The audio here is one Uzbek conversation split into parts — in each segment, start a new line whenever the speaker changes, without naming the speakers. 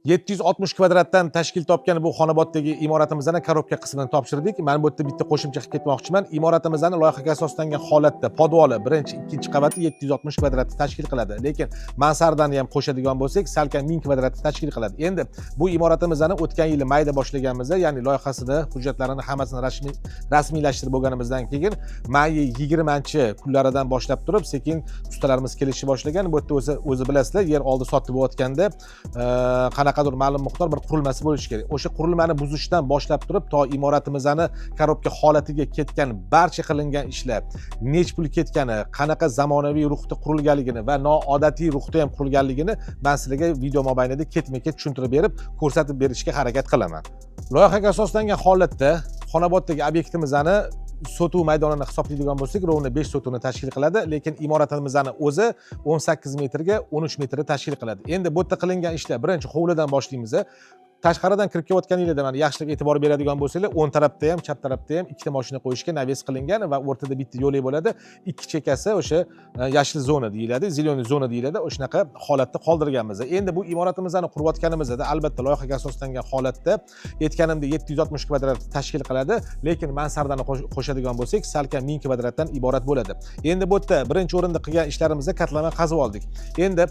760 kvadratdan tashkil topgan bu Xonoboddagi imoratimizni коробка qismini topshirdik. Men bu yerda bitta qo'shimcha qilib ketmoqchiman. Imoratimizni loyihaga asoslangan holatda podvoli birinchi, ikkinchi qavati 760 kvadratni tashkil qiladi. Lekin mansardani ham qo'shadigan bo'lsak, salkam 1000 kvadratni tashkil qiladi. Endi bu imoratimizni o'tgan yili mayda boshlaganmiz, ya'ni loyihasini, hujjatlarini hammasini rasmiylashtirib bo'lganimizdan keyin may 20-kunlaridan boshlab turib sekin ustalarimiz kelishni boshlagan. Bu yerda o'zi bilasizlar, yer oldi sotdi bo'layotganda qanaqadir ma'lum miqdor bir qurilmasi bo'lishi kerak. O'sha qurilmani buzishdan boshlab turib to imoratimizni коробка holatiga ketgan barcha qilingan ishlar, nech pul ketgani, qanaqa zamonaviy ruhda qurilganligini va noodatiy ruhda ham qurilganligini man sizlarga video mobaynida ketma-ket tushuntirib berib, ko'rsatib berishga harakat qilaman. Loyihaga asoslangan holatda Xonoboddagi obyektimizni sotuv maydonini hisoblaydigan bo'lsak, ровно 5 sotuvni tashkil qiladi, lekin imoratimizni o'zi 18 metrga 13 metrni tashkil qiladi. Endi bu yerda qilingan ishlar, birinchi hovlidan boshlaymiz. Tashqaridan kirib kelayotganinglarda, mana, yaxshilab e'tibor beradigan bo'lsanglar, o'ng tarafda ham, chap tarafda ham ikkita mashina qo'yishga навес qilingan va o'rtada bitta yo'lak bo'ladi. Ikki chekkasi o'sha yashil zona deyiladi, зеленый zona deyiladi, o'shanaqa holatda qoldirganmiz. Endi bu imoratimizni qurayotganimizda, albatta, loyihaga asoslangan holatda, aytganimdek, 760 kvadrat tashkil qiladi, lekin mansardani qo'shadigan bo'lsak, salkam 1000 kvadratdan iborat bo'ladi. Endi bu yerda birinchi o'rinda qilgan ishlarimizda котлован qazib oldik. Endi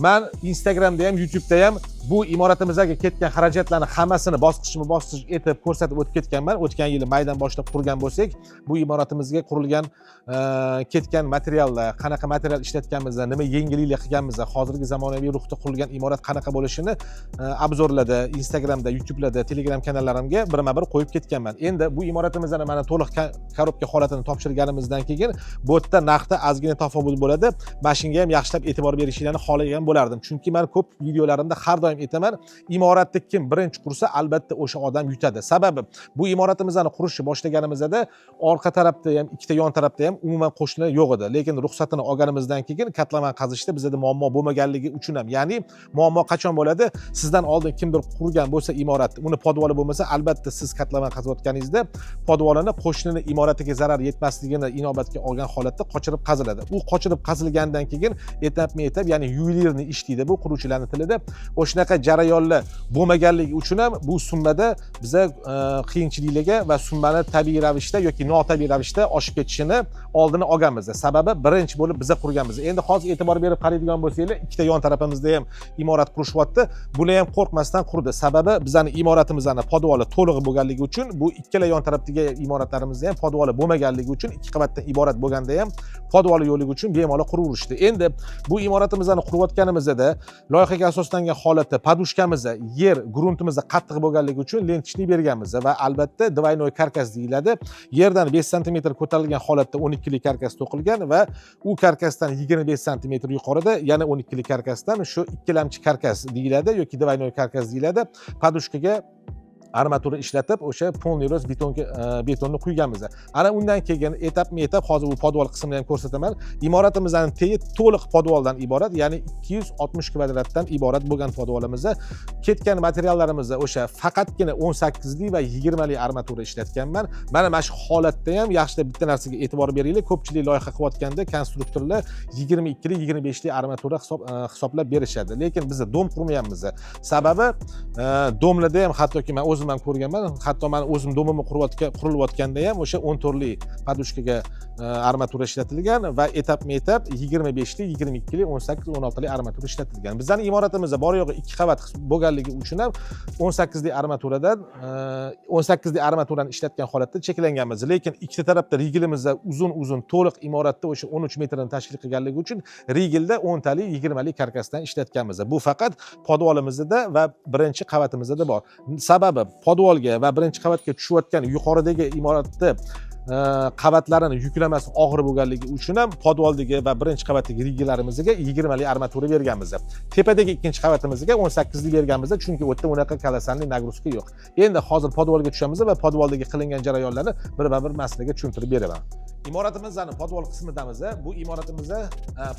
man Instagramda ham, YouTube'da ham bu imoratimizga ketgan xarajatlarni hammasini bosqichma bosqich etib ko'rsatib o'tib ketganman. O'tgan yili maydan boshlab qurgan bo'lsak, bu imoratimizga qurilgan, ketgan materiallar, qanaqa material ishlatganmiz, nima yengilliklar qilganmiz, hozirgi zamonaviy ruhda qurilgan imorat qanaqa bo'lishini обзор larda, Instagramda, YouTubelarda, Telegram kanallarimga birma bir qo'yib ketganman. Endi bu imoratimizni, mana, to'liq коробка holatini topshirganimizdan keyin bu yerda narxda ozgina tafovut bo'ladi. Mana shunga ham yaxshilab e'tibor berishinglarni xohlagan bo'lardim, chunki man ko'p videolarimda har doim aytaman: imoratni kim birinchi qursa, albatta o'sha odam yutadi. Sababi, bu imoratimizni qurishni boshlaganimizda orqa tarafda ham, ikkita yon tarafda ham umuman qo'shni yo'q edi, lekin ruxsatini olganimizdan keyin котлован qazishda bizada muammo bo'lmaganligi uchun ham. Ya'ni muammo qachon bo'ladi? Sizdan oldin kimdir qurgan bo'lsa imoratni, uni podvoli bo'lmasa, albatta siz котлован qaziyotganingizda podvolini qo'shnini imoratiga zarar yetmasligini inobatga olgan holatda qochirib qaziladi. U qochirib qazilgandan keyin etapma etap, ya'ni ювелирный ish deydi bu quruvchilarni tilida, o'shanaqa jarayonlar bo'lmaganligi uchun ham bu summada biza qiyinchiliklarga va summani tabiiy ravishda yoki notabiiy ravishda oshib ketishini oldini olganmiz. Sababi, birinchi bo'lib biza qurganmiz. Endi hozir e'tibor berib qaraydigan bo'lsanglar, ikkita yon tarafimizda ham imorat qurishyapti. Bular ham qo'rqmasdan qurdi. Sababi, bizani imoratimizni podvoli to'liq bo'lganligi uchun, bu ikkala yon tarafdagi imoratlarimizda ham podvoli bo'lmaganligi uchun, ikki qavatdan iborat bo'lganda ham podvoli yo'qligi uchun bemalol quraverishdi. Endi bu imoratimizni qurayotganimizda loyihaga asoslangan holatda подушка miz, yer gruntimiz qattiq bo'lganligi uchun ленточный berganmiz va albatta двойной karkas deyiladi. Yerdan 5 santimetr ko'tarilgan holatda 12lik karkas to'qilgan va u karkasdan 25 santimetr yuqorida yana 12lik karkasdan, shu ikkilamchi karkas deyiladi yoki двойной karkas deyiladi, подушка ga armatura ishlatib, o'sha полный рост betonga betonni quyganmiz. Ana undan keyin etapma etap hozir bu podvol qismini ham ko'rsataman. Imoratimizni tegi to'liq podvoldan iborat, ya'ni 260 kvadratdan iborat bo'lgan podvolimizda ketgan materiallarimizda o'sha faqatgina 18lik va 20lik armatura ishlatganman. Mana shu holatda ham yaxshilab bitta narsaga e'tibor beringlar: ko'pchilik loyiha qilayotganda konstruktorlar 22lik, 25lik armatura hisoblab berishadi, lekin biz дом qurmayapmiz. Sababi, дом larda ham, hattoki man o'zim ham ko'rganman, hatto man o'zim дом imni qurilayotganda ham o'sha 14lik подушка ga armatura ishlatilgan va etapma etap 25lik, 22lik, 18, 16lik armatura ishlatilgan. Bizani imoratimizda bor yo'g'i ikki qavat bo'lganligi uchun ham 18lik armaturadan, 18lik armaturani ishlatgan holatda cheklanganmiz, lekin ikkita tarafda ригель imizda uzun uzun to'liq imoratda o'sha 13 metrni tashkil qilganligi uchun ригель da 10talik, 20lik karkasdan ishlatganmiz. Bu faqat podvolimizda va birinchi qavatimizda bor. Sababi, podvolga va birinchi qavatga tushayotgan yuqoridagi imoratni qavatlarini yuklamasi og'ir bo'lganligi uchun ham podvoldagi va birinchi qavatdagi ригель larimizga 20lik armatura berganmiz. Tepadagi ikkinchi qavatimizga 18lik berganmiz, chunki u yerda unaqa колоссальный нагрузка yo'q. Endi hozir podvolga tushamiz va podvoldagi qilingan jarayonlarni birma bir man sizlarga tushuntirib beraman. Imoratimizni podvol qismidamiz. Bu imoratimizda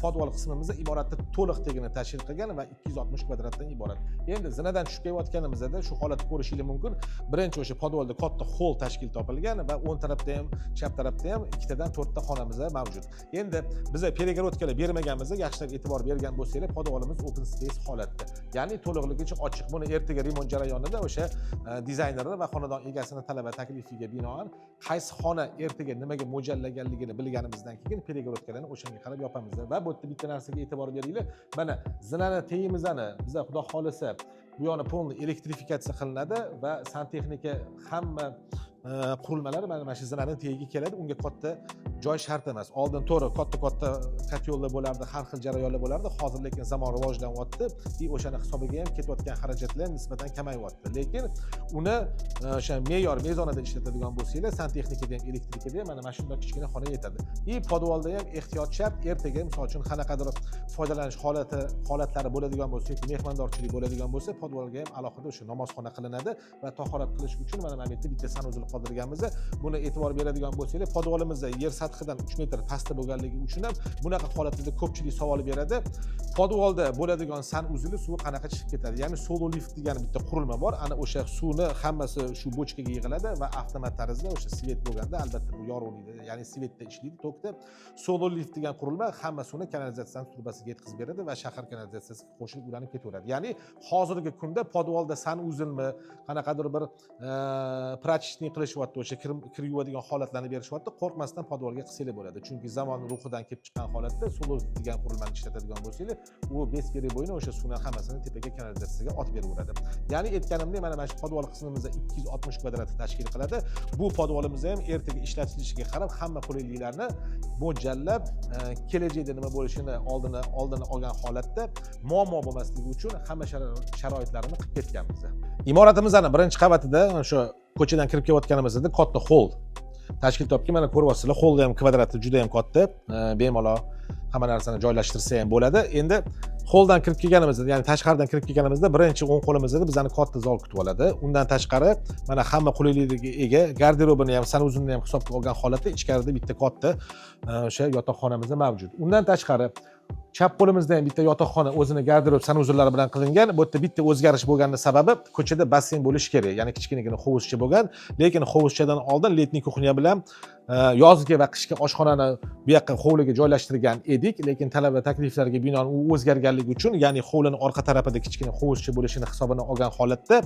podvol qismimizda imoratni to'liq tegini tashkil qilgan va 260 kvadratdan iborat. Endi zinadan tushib kelayotganimizda shu holatni ko'rishingiz mumkin. Birinchi o'sha podvolda katta xoll tashkil topilgan va o'ng tarafda ham Chap tarafda ham ikkitadan to'rtta xonamiz mavjud. Endi biza перегородка lar bermaganmiz. Yaxshilab e'tibor bergan bo'lsanglar, podvalimiz open space holatda, ya'ni to'liqligicha ochiq. Buni ertaga remont jarayonida o'sha dizaynerni va xonadon egasini talab va taklifiga binoan qaysi xona ertaga nimaga mo'ljallaganligini bilganimizdan keyin перегородка larni o'shanga qarab yopamiz. Va bu yerda bitta narsaga e'tibor beringlar: mana zinani tagimizni biza, xudo xohlasa, bu yoqni полный elektrifikatsiya qilinadi va santexnika hamma qurilmalari mana shu zinani tagiga keladi. Unga katta joy shart emas. Oldin, to'g'ri, katta katta котёл lar bo'lardi, har xil jarayonlar bo'lardi. Hozir lekin zamon rivojlanyapti и o'shani hisobiga ham ketayotgan xarajatlar ham nisbatan kamayyapti. Lekin uni o'sha me'yor mezonida ishlatadigan bo'lsanglar, santexnikada ham, elektrikada ham mana shundoq kichkina xona yetadi. И podvalda ham ehtiyot shart. Ertaga, misol uchun, qanaqadir foydalanish holatlari bo'ladigan bo'lsa yoki mehmondorchilik bo'ladigan bo'lsa, podvalga ham alohida o'sha namozxona qilinadi va tahorat qilish uchun mana bu yerda bitta санузел qoldirganmiz. Buni e'tibor beradigan bo'lsanglar, podvalimizda yer sathidan 3 metr pastda bo'lganligi uchun ham bunaqa holatlarda ko'pchilik savol beradi: podvalda bo'ladigan санузел i suvi qanaqa chiqib ketadi? Ya'ni solo lift degan bitta qurilma bor. Ana o'sha suvni hammasi shu бочка ga yig'iladi va avtomat tarzda o'sha свет bo'lganda, albatta, bu yorug'likda, ya'ni свет da ishlaydi, tokda. Solo lift degan qurilma hamma suvni kanalizatsiyani trubasiga yetkazib beradi va shahar kanalizatsiyasiga qo'shilib, ulanib ketaveradi. Ya'ni hozirgi kunda podvalda санузел mi, qanaqadir bir прачечный qilishyapti, o'sha kir yuvadigan holatlarni berishyapti, qo'rqmasdan podvalga qilsanglar bo'ladi. Chunki zamon ruhidan kelib chiqqan holatda solo lift degan qurilmani ishlatadigan bo'lsanglar, u бесперебойно o'sha suvni hammasini tepaga, kanalizatsiyaga otib beraveradi. Ya'ni aytganimdek, mana shu podval qismimizda 260 kvadrat tashkil qiladi. Bu podvalimizni ham ertaga ishlatilishiga qarab hamma qulayliklarni mo'ljallab, kelajakda nima bo'lishini oldini olgan holatda muammo bo'lmasligi uchun hamma sharoitlarini qilib ketganmiz. Imoratimizni birinchi qavatida, mana shu ko'chadan kirib kelayotganimizda katta xoll tashkil topgan. Mana, ko'ryapsizlar, xollni ham kvadrati juda ham katta, bemalol hamma narsani joylashtirsa ham bo'ladi. Endi xolldan kirib kelganimizda, ya'ni tashqaridan kirib kelganimizda, birinchi o'ng qo'limizda bizani katta zal kutib oladi. Undan tashqari, mana, hamma qulayliklarga ega garderobini ham, санузел ini ham hisobga olgan holatda ichkarida bitta katta o'sha yotoqxonamiz mavjud. Undan tashqari, chap qo'limizda ham bitta yotoqxona o'zini garderob, санузел lari bilan qilingan. Bu yerda bitta o'zgarish bo'lganini sababi, ko'chada basseyn bo'lishi kerak, ya'ni kichkinagina hovuzcha bo'lgan. Lekin hovuzchadan oldin летний кухня bilan yozgi va qishki oshxonani bu yoqqa, hovliga joylashtirgan edik. Lekin talab va takliflarga binoan u o'zgarganligi uchun, ya'ni hovlini orqa tarafida kichkina hovuzcha bo'lishini hisobini olgan holatda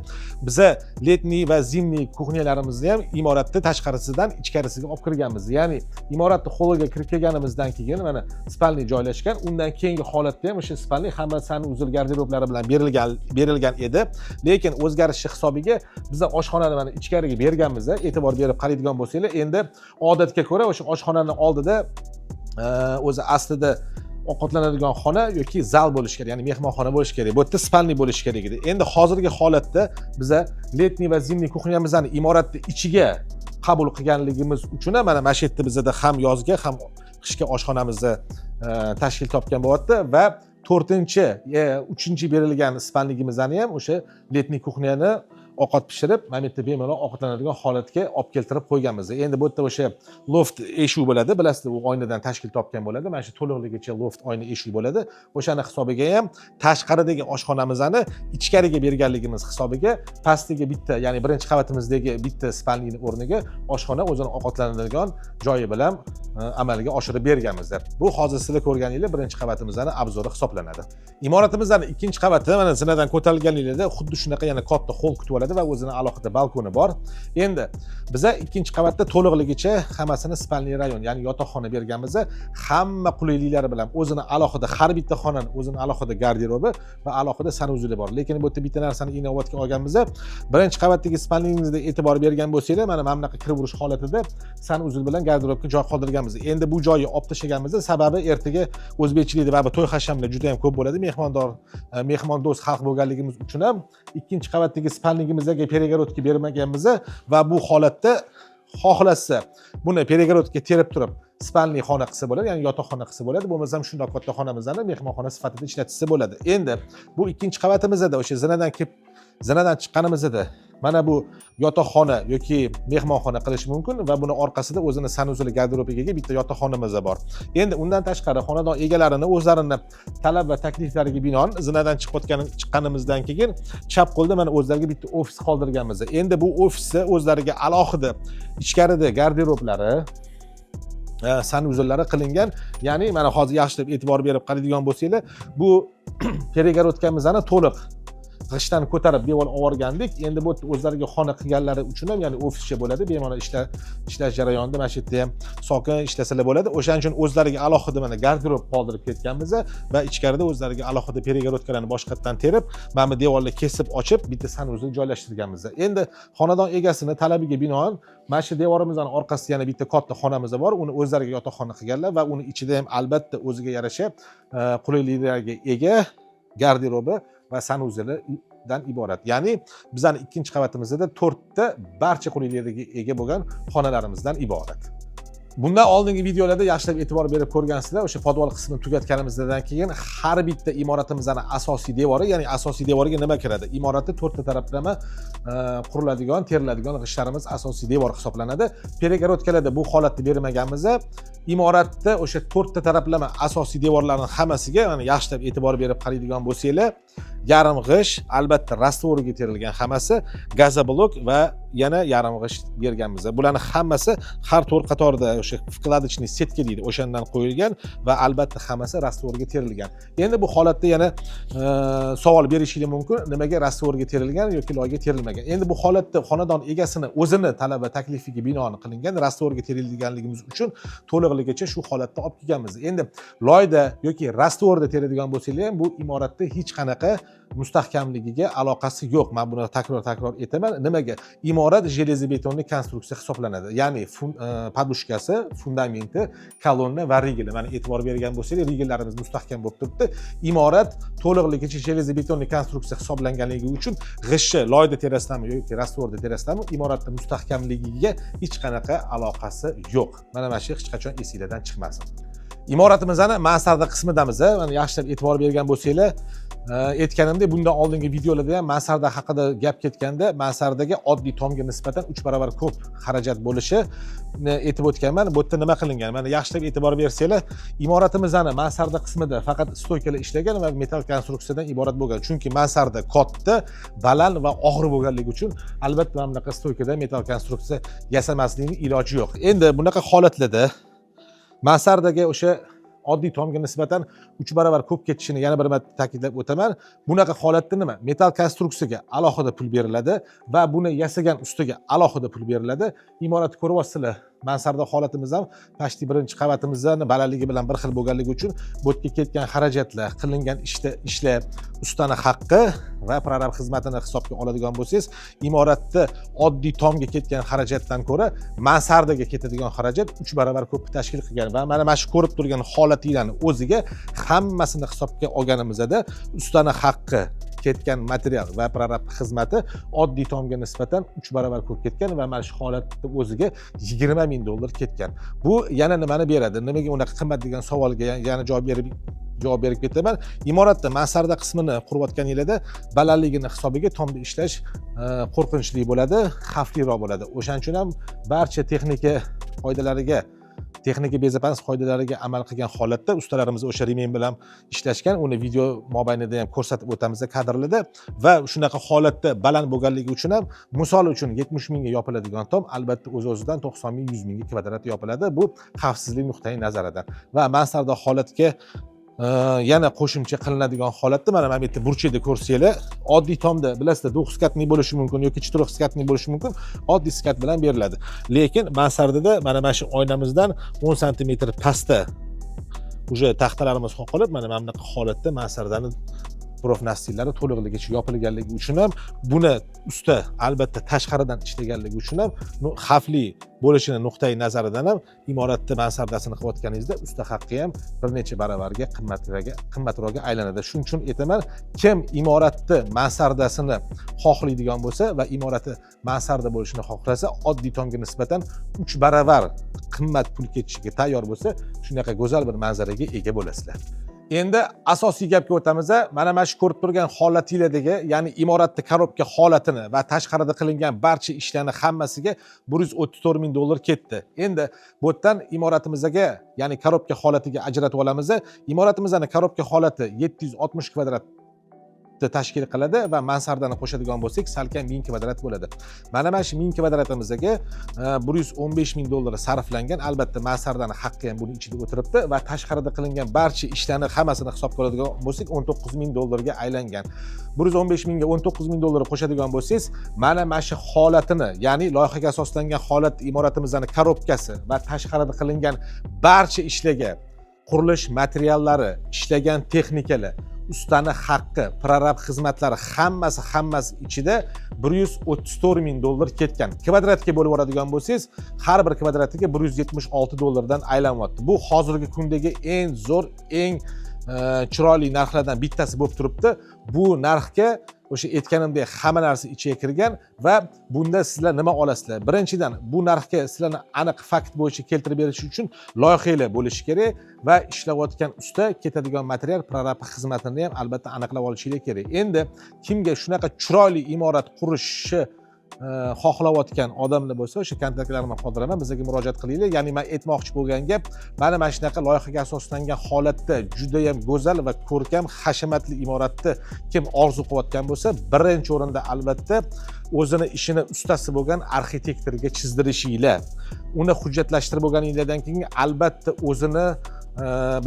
biza летний va зимний кухня larimizni ham imoratni tashqarisidan ichkarisiga olib kirganmiz. Ya'ni imoratni hovliga kirib kelganimizdan keyin mana спальный joylashgan. Undan keyingi holatda ham o'sha спальный hamma санузел, garderoblari bilan berilgan edi. Lekin o'zgarishi hisobiga biza oshxonani mana ichkariga berganmiz. E'tibor berib qaraydigan bo'lsanglar, endi odatga ko'ra o'sha oshxonani oldida o'zi aslida ovqatlanadigan xona yoki zal bo'lishi kerak, ya'ni mehmonxona bo'lishi kerak. Bu yerda спальный bo'lishi kerak edi. Endi hozirgi holatda biza летний va зимний кухня mizni imoratni ichiga qabul qilganligimiz uchun ham mana shu yerda bizada ham yozgi, ham qishki oshxonamizni tashkil topgan bo'lyapti va to'rtinchi, uchinchi berilgan спальник imizni ham o'sha летний кухня ni ovqat pishirib, mana bu yerda bemalol ovqatlanadigan holatga olib keltirib qo'yganmiz. Endi bu yerda o'sha loft eshik bo'ladi, bilasizlar, u oynadan tashkil topgan bo'ladi. Mana shu to'liqligicha loft oyna eshik bo'ladi. O'shani hisobiga ham tashqaridagi oshxonamizni ichkariga berganligimiz hisobiga pastdagi bitta, ya'ni birinchi qavatimizdagi bitta спальник ni o'rniga oshxona o'zini ovqatlanadigan joyi bilan amalga oshirib berganmiz. Bu hozir sizlar ko'rganinglar birinchi qavatimizni обзор i hisoblanadi. Imoratimizni ikkinchi qavati, mana, zinadan ko'tarilganinglarda xuddi shunaqa yana katta xoll kutib oladi va o'zini alohida balkoni bor. Endi biza ikkinchi qavatda to'liqligicha hammasini спальный rayon, ya'ni yotoqxona berganmiz, hamma qulayliklari bilan. O'zini alohida, har bitta xonani o'zini alohida garderobi va alohida санузел i bor. Lekin bu yerda bitta narsani inobatga olganmiz: birinchi qavatdagi спальник imizda e'tibor bergan bo'lsanglar, mana bunaqa kirib urish holatida санузел bilan garderobga joy qoldirganmiz. Endi bu joyni olib tashlaganmiz, sababi ertaga o'zbekchilikda baribir to'y hashamlar juda yam ko'p bo'ladi. Mehmondor, mehmondo'st xalq bo'lganligimiz uchun ham ikkinchi qavatdagi спальник imizga перегородка bermaganmiz va bu holatda xohlasa buni перегородка terib turib спальный xona qilsa bo'ladi, ya'ni yotoqxona qilsa bo'ladi, bo'lmasam shundoq katta xonamizni mehmonxona sifatida ishlatishsa bo'ladi. Endi bu ikkinchi qavatimizda o'sha zinadan kelib, zinadan chiqqanimizda Mana bu yotoqxona yoki mehmonxona qilish mumkin va buni orqasida o'zini санузел i, garderobiga ega bitta yotoqxonamiz bor. Endi undan tashqari xonadon egalarini o'zlarini talab va takliflariga binoan zinadan chiqqanimizdan keyin chap qo'lda mana o'zlariga bitta ofis qoldirganmiz. Endi bu ofisni o'zlariga alohida ichkarida garderoblari, санузел lari qilingan. Ya'ni mana hozir yaxshilab e'tibor berib qaraydigan bo'lsanglar, bu перегородка mizni to'liq g'ishtdan ko'tarib devor olib. Endi bu yerda o'zlariga xona qilganlari uchun ham, ya'ni ofischa bo'ladi, bemalol ishlash jarayonida mana shu yerda ham sokin ishlasalar bo'ladi. O'shaning uchun o'zlariga alohida mana garderob qoldirib ketganmiz va ichkarida o'zlariga alohida перегородка larni boshqatdan terib, mana bu devorni kesib ochib, bitta санузел joylashtirganmiz. Endi xonadon egasini talabiga binoan mana shu devorimizni orqasida yana bitta katta xonamiz bor. Uni o'zlariga yotoqxona qilganlar va uni ichida ham albatta o'ziga yarasha qulayliklarga ega garderobi va санузел idan iborat. Ya'ni bizani ikkinchi qavatimizda to'rtta barcha qulayliklarga ega bo'lgan xonalarimizdan iborat. Bundan oldingi videolarda yaxshilab e'tibor berib ko'rgansizlar, o'sha podval qismini tugatganimizdan keyin har bitta imoratimizni asosiy devori, ya'ni asosiy devoriga nima kiradi? Imoratni to'rtta taraflama quriladigan, teriladigan g'ishtlarimiz asosiy devor hisoblanadi. Перегородка larda bu holatni bermaganmiz. Imoratda o'sha to'rtta taraflama asosiy devorlarning hammasiga mana yaxshilab e'tibor berib qaraydigan bo'lsanglar, yarim g'isht, albatta раствор ga terilgan hammasi, газоблок va yana yarim g'isht berganmiz. Bularni hammasi har to'rt qatorda o'sha вкладочный сетка deydi, o'shandan qo'yilgan va albatta hammasi раствор ga terilgan. Endi bu holatda yana savol berishingiz mumkin: nimaga раствор ga terilgan yoki loyga terilmagan? Endi bu holatda xonadon egasini o'zini talab va taklifiga binoan qilingan, раствор ga terilganligimiz uchun to'liqligicha shu holatda olib kelganmiz. Endi loyda yoki раствор da teradigan bo'lsanglar ham, bu imoratda hech qanaqa mustahkamligiga aloqasi yo'q. Man buni takror takror aytaman. Nimaga? Imorat железобетонный konstruksiya hisoblanadi, ya'ni подушка si, fundamenti, kolonna va rigeli. Mana e'tibor bergan bo'lsangiz, rigellarimiz mustahkam bo'lib turibdi. Imorat to'liqligicha железобетонный konstruksiya hisoblanganligi uchun g'ishti loyda terasizlarmi yoki раствор da terasizlarmi, imoratni mustahkamligiga hech qanaqa aloqasi yo'q. Mana shu hech qachon esinglardan chiqmasin. Imoratimizni mansarda qismidamiz. Mana yaxshilab e'tibor bergan bo'lsanglar, aytganimdek, bundan oldingi videolarda ham mansarda haqida gap ketganda mansardaga oddiy tomga nisbatan 3 barobar ko'p xarajat bo'lishi aytib o'tganman. Bu yerda nima qilingan? Mana yaxshilab e'tibor bersanglar, imoratimizni mansarda qismida faqat стойка lar ishlagan va metall konstruksiyadan iborat bo'lgan, chunki mansarda katta, baland va og'ir bo'lganligi uchun albatta mana bunaqa стойка da metall konstruksiya yasamaslikni iloji yo'q. Endi bunaqa holatlarda mansardaga o'sha oddiy tomga nisbatan 3 barobar ko'p ketishini yana bir marta ta'kidlab o'taman. Bunaqa holatda nima? Metall konstruksiyaga alohida pul beriladi va buni yasagan ustaga alohida pul beriladi. Imoratni ko'ryapsizlar, mansarda holatimiz ham почти birinchi qavatimizni balandligi bilan bir xil bo'lganligi uchun bu yerga ketgan xarajatlar, qilingan ishda ishlar, ustani haqqi va prorab xizmatini hisobga oladigan bo'lsangiz, imoratni oddiy tomga ketgan xarajatdan ko'ra mansardaga ketadigan xarajat 3 barobar ko'p tashkil qilgan. Va mana shu ko'rib turgan holatinglarni o'ziga hammasini hisobga olganimizda ustani haqqi, ketgan material va prorab xizmati oddiy tomga nisbatan 3 barobar ko'p ketgan va mana shu holatni o'ziga 20 000 dollar ketgan. Bu yana nimani beradi, nimaga unaqa qimmat degan savolga yana javob berib ketaman. Imoratda mansarda qismini qurayotganinglarda balandligini hisobiga tomda ishlash qo'rqinchli bo'ladi, xavfliroq bo'ladi. O'shaning uchun ham barcha texnika qoidalariga, texnika безопасность qoidalariga amal qilgan holatda ustalarimiz o'sha ремень bilan ishlashgan. Uni video mobaynida ham ko'rsatib o'tamiz kadrlarda. Va shunaqa holatda baland bo'lganligi uchun ham, misol uchun, 70 mingga yopiladigan tom albatta o'z o'zidan 90 ming, 100 mingga kvadrat yopiladi, bu xavfsizlik nuqtai nazaridan. Va mansarda holatga yana qo'shimcha qilinadigan holatda mana bu yerda burchakda ko'rsanglar, oddiy tomda, bilasizlar, двухскатный bo'lishi mumkin yoki четырехскатный bo'lishi mumkin, oddiy скат bilan beriladi. Lekin mansardada mana shu oynamizdan 10 santimetr pastda уже taxtalarimiz qoqilib, mana bunaqa holatda mansardani профнастил lari to'liqligicha yopilganligi uchun ham, buni usta albatta tashqaridan ishlaganligi uchun ham, xavfli bo'lishini nuqtai nazaridan ham imoratni mansardasini qilayotganingizda usta haqqi ham bir necha baravarga qimmatroqga aylanadi. Shuning uchun aytaman, kim imoratni mansardasini xohlaydigan bo'lsa va imorati mansarda bo'lishini xohlasa, oddiy tomga nisbatan 3 baravar qimmat pul ketishiga tayyor bo'lsa, shunaqa go'zal bir manzaraga ega bo'lasizlar. Endi asosiy gapga o'tamiz. Mana shu ko'rib turgan holatinglardagi, ya'ni imoratni коробка holatini va tashqarida qilingan barcha ishlarni hammasiga 134 ming dollar ketdi. Endi bu yerdan imoratimizga, ya'ni коробка holatiga ajratib olamiz. Imoratimizni коробка holati 760 kvadrat tashkil qiladi va mansardani qo'shadigan bo'lsak, salkam 1000 kvadrat bo'ladi. Mana shu 1000 kvadratimizga 115 ming dollar sarflangan. Albatta, mansardani haqqi ham buni ichida o'tiribdi va tashqarida qilingan barcha ishlarni hammasini hisobga oladigan bo'lsak, 19 ming dollarga aylangan. 115 mingga 19 ming dollar qo'shadigan bo'lsangiz, mana shu holatini, ya'ni loyihaga asoslangan holat imoratimizni коробка si va tashqarida qilingan barcha ishlarga, qurilish materiallari, ishlagan texnikalar, ustani haqqi, prorab xizmatlari, hammasi ichida 134 ming dollar ketgan. Kvadratga bo'lib oladigan bo'lsangiz, har bir kvadratiga 176 dollardan aylanyapti. Bu hozirgi kundagi eng zo'r, eng chiroyli narxlardan bittasi bo'lib turibdi. Bu narxga o'sha aytganimdek hamma narsa ichiga kirgan va bunda sizlar nima olasizlar? Birinchidan, bu narxga sizlarni aniq fakt bo'yicha keltirib berish uchun loyihanglar bo'lishi kerak va ishlayotgan usta, ketadigan material, prorab xizmatini ham albatta aniqlab olishinglar kerak. Endi kimga shunaqa chiroyli imorat qurishni xohlayotgan odamlar bo'lsa, o'sha kontaktlarimni qoldiraman, bizga murojaat qilinglar. Ya'ni man aytmoqchi bo'lgan gap, mana shunaqa loyihaga asoslangan holatda judayam go'zal va ko'rkam, hashamatli imoratni kim orzu qilayotgan bo'lsa, birinchi o'rinda albatta o'zini ishini ustasi bo'lgan arxitektorga chizdirishinglar. Uni hujjatlashtirib bo'lganinglardan keyin albatta o'zini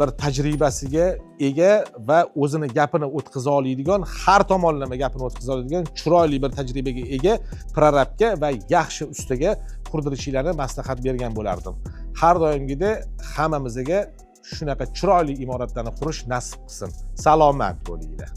bir tajribasiga ega va o'zini gapini o'tkaza oladigan, har tomonlama gapini o'tkaza oladigan chiroyli bir tajribaga ega prorabga va yaxshi ustaga qurdirishinglarni maslahat bergan bo'lardim. Har doimgidek hammamizga shunaqa chiroyli imoratlarni qurish nasib qilsin. Salomat bo'linglar.